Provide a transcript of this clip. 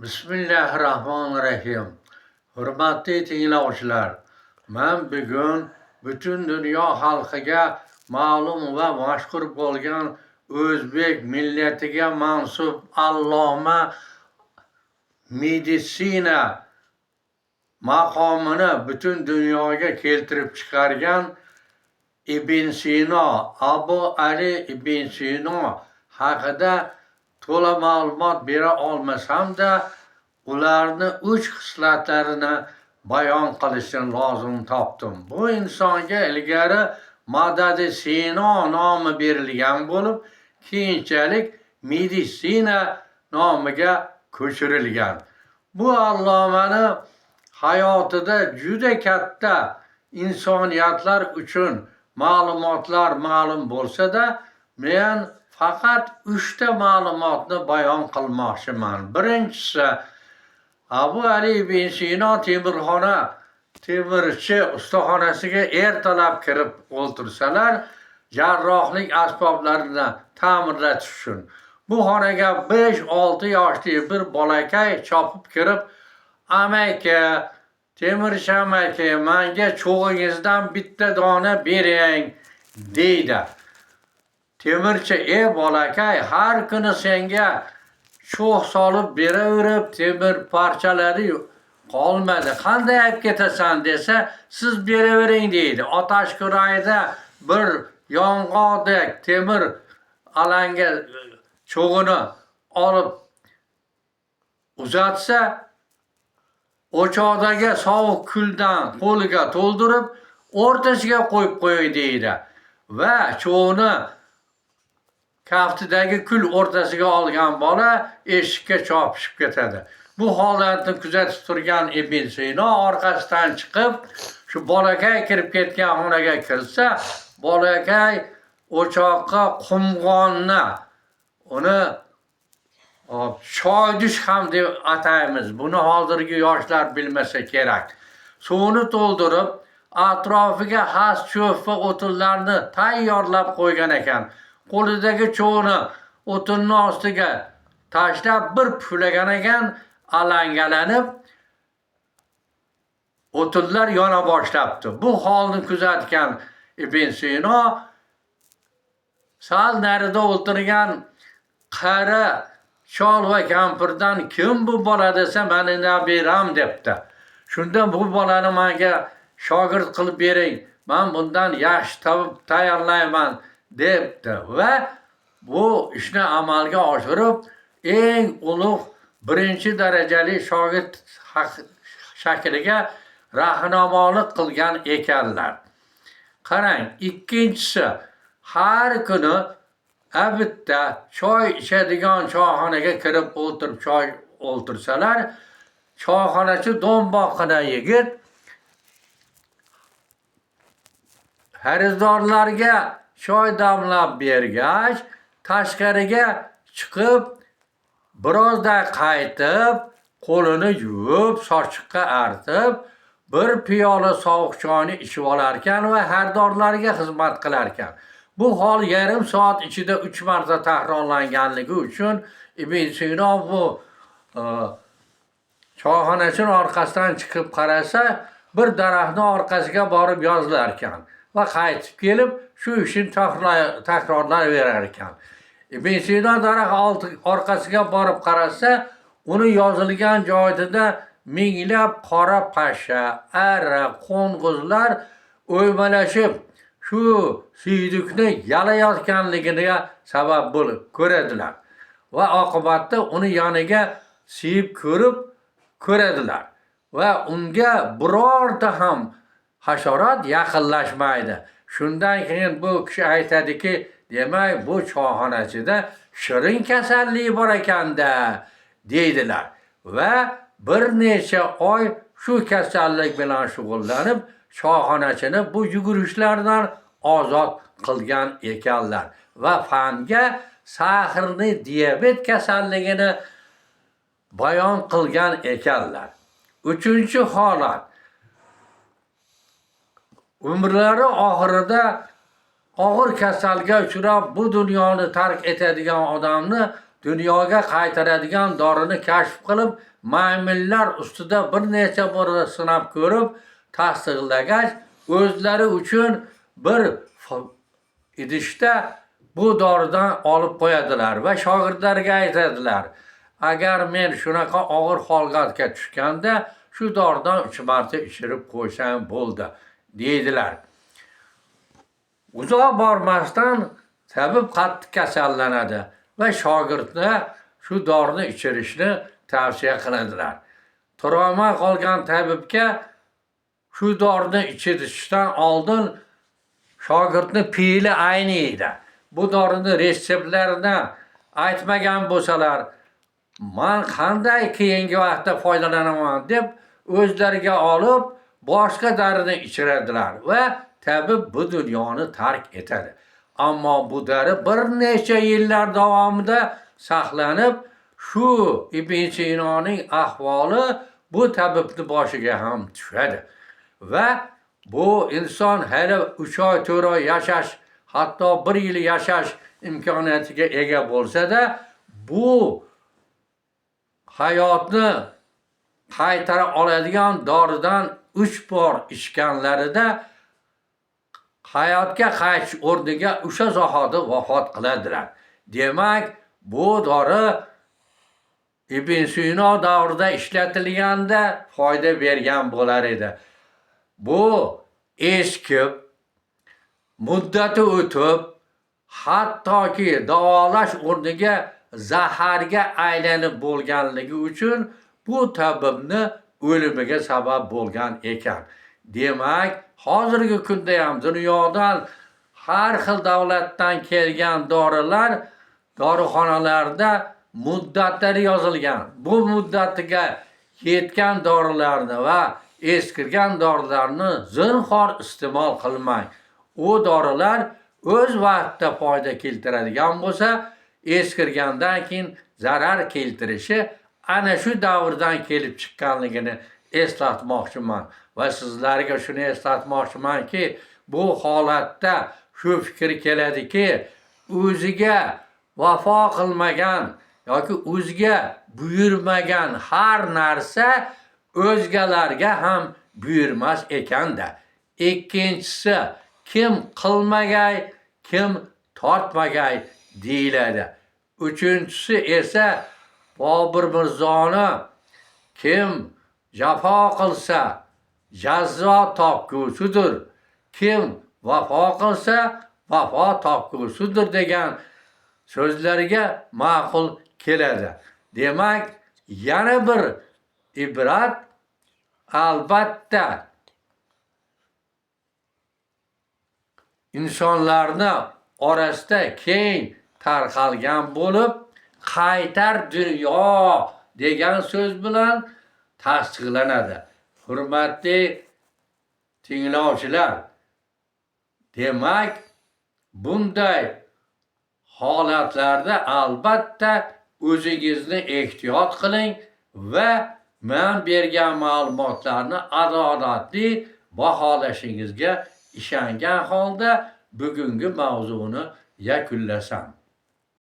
Bismillahirrahmanirrahim. Hurmatli tinglovchilar, men bugun butun dunyo xalqiga ma'lum va mashhur bo'lgan o'zbek millatiga mansub alloma meditsina maqomini butun dunyoga keltirib chiqargan Ibn Sino, Abu Ali Ibn Sino haqida to'la ma'lumot bera olmasam-da, ularni uch xislatlarini bayon qilishni lozim topdim. Bu insonga ilgari Madadi Sino nomi berilgan bo'lib, keyinchalik meditsina nomiga ko'chirilgan. Bu allomani hayotida juda katta insoniyatlar uchun ma'lumotlar ma'lum bo'lsa-da, men faqat uchta ma'lumotni bayon qilmoqchiman. Birinchisi, Abu Ali ibn Sino temirxona, temirchi ustaxonasiga ertalab kirib o'ltirsalar, jarrohlik asboblarini ta'mirlatish uchun. Bu xonaga 5-6 yoshli bir bolakay chopib kirib, "Amaki, temirchi amaki, menga cho'g'ingizdan bitta dona bering", deydi. Temirchi: "Ey bolakay, har kuni senga cho'g' solib beraverib, temir parchalari qolmadi. Qanday olib ketasan?" desa, "Siz beravering", deydi. Otash kurayda bir yong'oqdek temir alanga cho'g'ini olib uzatsa, o'choqdagi sovuq kuldan qo'liga to'ldirib, o'rtasiga qo'yib qo'y, deydi. Va cho'g'ni kaftidagi kul o'rtasiga olgan bola eshikka chopishib ketadi. Bu holatni kuzatib turgan Ibn Sino orqasidan chiqib, shu bolakay kirib ketgan xonaga kirsa, bolakay o'choqqa qumg'onni, uni choydish ham deb ataymiz. Buni hozirgi yoshlar bilmasa kerak. Suvni to'ldirib, atrofiga xas cho'p va o'tinlarni tayyorlab qo'ygan ekan. Qo'lidagi cho'g'ni o'tinni ostiga tashlab bir puflagan ekan, alangalanib o'tinlar yona boshlabdi. Bu holni kuzatgan Ibn Sino sal narida o'tirgan qari chol va kampirdan kim bu bola desa, mani nabiram debdi. Shunda bu bolani menga shogird qilib bering, men bundan yaxshi tabib tayyorlayman debdi va bu ishni amalga oshirib, eng ulug' birinchi darajali shogird shakliga rahnamolik qilgan ekanlar. Qarang, ikkinchisi, har kuni bitta choy ichadigan choyxonaga kirib o'tirib choy o'ltirsalar, choyxonachi do'mboqqina yigit xaridorlarga choy damlab bergach, tashqariga chiqib, birozda qaytib, qo'lini yuvib, sochiqqa artib, bir piyola sovuq choyni ichib olarkan va xaridorlarga xizmat qilarkan. Bu hol yarim soat ichida 3 marta takrorlanganligi uchun Ibn Sino bu choyxonachining orqasidan chiqib qarasa, bir daraxtning orqasiga borib yozilar ekan va qaytib kelib shu ishni takrorlayverar ekan. Ibn Sino daraxt orqasiga borib qarasa, uni yozilgan joyida minglab qora pasha, arra, qo'ng'izlar o'ymalashib shu siydukni yalayotganligiga sabab bo'lib ko'radilar va oqibatda uni yoniga siyib ko'rib ko'radilar va unga birorta ham hasharot yaqinlashmaydi. Shundan keyin bu kishi aytadiki, demak bu choyxonachida shirin kasallik bor ekanda deydilar va bir necha oy shu kasallik bilan shug'ullanib, choyxonachini bu yugurishlardan ozod qilgan ekanlar va fanga saxirni diabet kasalligini bayon qilgan ekanlar. Uchinchi holat. Umrlari oxirida og'ir kasalga uchrab bu dunyoni tark etadigan odamni dunyoga qaytaradigan dorini kashf qilib, maymunlar ustida bir necha bor sinab ko'rib, tasdiqlagach, o'zlari uchun bir idishda bu doridan olib qo'yadilar va shogirdlariga aytadilar: agar men shunaqa og'ir holatga tushganda shu doridan 3 marta ichirib qo'ysam bo'ldi, deydilar. Uzoq bormasdan tabib qattiq kasallanadi va shogirdni shu dorini ichirishni tavsiya qiladilar. Turolmay qolgan tabibga shu dorini ichirishdan oldin shogirdni piyli ayniydi. Bu dorini retseptlarini aytmagan bo'lsalar, man qanday keyingi vaqtda foydalanaman deb o'zlariga olib boshqa dorini ichiradilar va tabib bu dunyoni tark etadi. Ammo bu dori bir necha yillar davomida saqlanib, shu Ibn Sinoning ahvoli bu tabibni boshiga ham tushadi. Va bu inson hali 3 oy, 4 oy yashash, hatto 1 yil yashash imkoniyatiga ega bo'lsa-da, bu hayotni qaytara oladigan doridan 3 bor ichganlarida hayotga qaytish o'rniga o'sha zahoti vafot qiladilar. Demak, bu dori Ibn Sino davrida ishlatilganda foyda bergan bo'lar edi. Bu eskib, muddati o'tib, hattoki davolash o'rniga zaharga aylanib bo'lganligi uchun bu tabibni o'limiga sabab bo'lgan ekan. Demak, hozirgi kunda ham dunyodan har xil davlatdan kelgan dorilar dorixonalarda muddatlari yozilgan. Bu muddatiga yetgan dorilarni va eskirgan dorilarni zinhor iste'mol qilmang. U dorilar o'z vaqtida foyda keltiradigan bo'lsa, eskirgandan keyin zarar keltirishi ana shu davrdan kelib chiqqanligini eslatmoqchiman va sizlarga shuni eslatmoqchimanki, bu holatda shu fikr keladiki, o'ziga vafo qilmagan yoki o'ziga buyurmagan har narsa o'zgalarga ham buyurmas ekanda. Ikkinchisi, kim qilmagay, kim tortmagay deyiladi. Uchinchisi esa Bobur Mirzoni kim jafo qilsa jazo topgusidir, kim vafo qilsa vafo topgusidir degan so'zlarga ma'qul keladi. Demak, yana bir ibrat albatta insonlarni orasida keng tarqalgan bo'lib, qaytar dunyo degan so'z bilan tasdiqlanadi. Hurmatli tinglovchilar, demak, bunday holatlarda albatta o'zingizni ehtiyot qiling va men bergan ma'lumotlarni adolatli baholashingizga ishongan holda bugungi mavzuni yakunlasam.